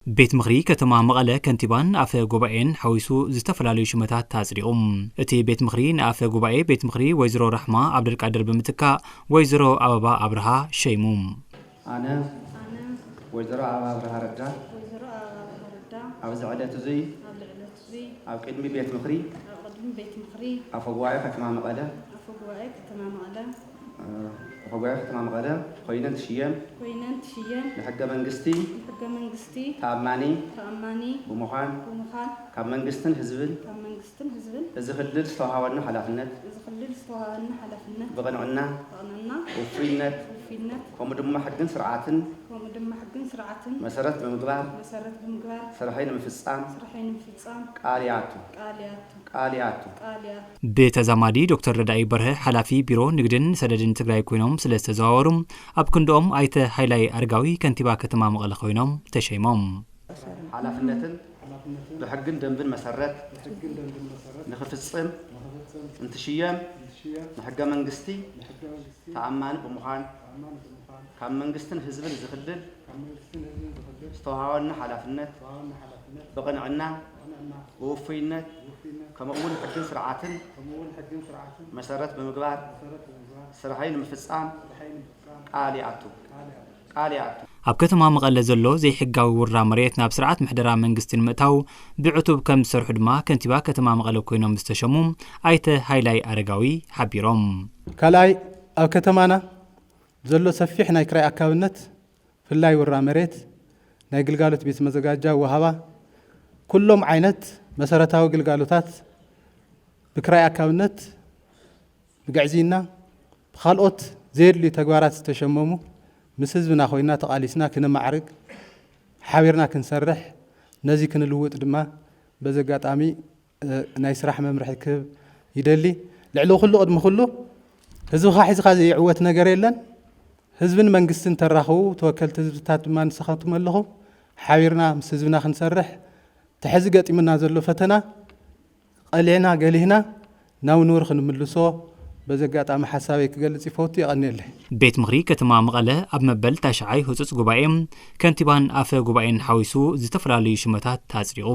ቤት ምኽሪ ከተማ መቐለ ከንቲባን ኣፈ ጉባኤን ሓዊሱ ዝተፈላለዩ ሽመታት ኣጽዲቑ። እቲ ቤት ምኽሪ ንኣፈ ጉባኤ ቤት ምኽሪ ወይዘሮ ራሕማ ዓብደልቃድር ብምትካእ ወይዘሮ ኣበባ ኣብርሃ ሸይሙ። ኣነ ኣነ ወይዘሮ ኣበባ ኣብርሃ ረዳ ወይዘሮ ኣበባ ረዳ ኣብዚ ዕለት እዙይ ኣብዚ ዕለት እዙይ ኣብ ቅድሚ ቤት ምኽሪ ኣብ ቅድሚ ቤት ምኽሪ ኣፈ ጉባኤ ከተማ መቐለ ኣፈ ጉባኤ ከተማ መቐለ ኣፈ ጉባኤ ከተማ መቐለ ኮይነ እንትሽየም ኮይነ እንትሽየም ንሕገ መንግስቲ ንሕገ መንግስቲ ተኣማኒ ተኣማኒ ብምዃን ብምዃን ካብ መንግስትን ህዝብን ካብ መንግስትን ህዝብን እዚ ክልል ዝተዋሃበኒ ሓላፍነት እዚ ክልል ዝተዋሃበኒ ሓላፍነት ብቕንዕና ብቕንዕና ውፉይነት ውፉይነት ከምኡ ድማ ሕግን ስርዓትን ከምኡ ድማ ሕግን ስርዓትን መሰረት ብምግባር መሰረት ብምግባር ስርሐይ ንምፍፃም ስርሐይ ንምፍፃም ቃል ይኣቱ ቃል ይኣቱ ቃል ይኣቱ ቃል ይኣቱ። ብተዛማዲ ዶክተር ረዳኢ በርሀ ሓላፊ ቢሮ ንግድን ሰደድን ትግራይ ኮይኖም ስለ ዝተዘዋወሩ፣ ኣብ ክንድኦም ኣይተ ሃይላይ ኣረጋዊ ከንቲባ ከተማ መቐለ ኮይኖም ተሸይሞም። ሓላፍነትን ብሕግን ደንብን መሰረት ንኽፍፅም እንትሽየም ንሕገ መንግስቲ ተኣማኒ ብምዃን ካብ መንግስትን ህዝብን እዚ ክልል ዝተውሃበኒ ሓላፍነት ብቕንዕና ብውፉይነት ከምኡ እውን ሕግን ስርዓትን መሰረት ብምግባር ስርሐይ ንምፍፃም ቃል ይኣቱ ቃል ይኣቱ። ኣብ ከተማ መቐለ ዘሎ ዘይሕጋዊ ውራ መሬት ናብ ስርዓት ምሕደራ መንግስቲ ንምእታው ብዕቱብ ከም ዝሰርሑ ድማ ከንቲባ ከተማ መቐለ ኮይኖም ዝተሸሙ ኣይተ ሃይላይ ኣረጋዊ ሓቢሮም። ካልኣይ፣ ኣብ ከተማና ዘሎ ሰፊሕ ናይ ክራይ ኣካብነት፣ ፍላይ ውራ መሬት፣ ናይ ግልጋሎት ቤት መዘጋጃ ወሃባ፣ ኩሎም ዓይነት መሰረታዊ ግልጋሎታት ብክራይ ኣካብነት ብግዕዝይና ብኻልኦት ዘየድልዩ ተግባራት ዝተሸመሙ ምስ ህዝብና ኮይና ተቓሊስና ክነማዕርግ ሓቢርና ክንሰርሕ ነዚ ክንልውጥ ድማ በዚ ኣጋጣሚ ናይ ስራሕ መምርሒ ክህብ ይደሊ። ልዕሊ ኩሉ ቅድሚ ኩሉ ህዝብኻ ሒዝኻ ዘይዕወት ነገር የለን። ህዝብን መንግስትን ተራኽቡ ተወከልቲ ህዝብታት ድማ ንስኻትኩም ኣለኹም። ሓቢርና ምስ ህዝብና ክንሰርሕ እቲ ሕዚ ገጢሙና ዘሎ ፈተና ቀሊዕና ገሊህና ናብ ንቡር ክንምልሶ በዚ ኣጋጣሚ ሓሳበይ ክገልፅ ይፈቱ። የቐንየለይ። ቤት ምኽሪ ከተማ መቐለ ኣብ መበል ታሽዓይ ህፁፅ ጉባኤ ከንቲባን ኣፈ ጉባኤን ሓዊሱ ዝተፈላለዩ ሽመታት ኣፅዲቑ።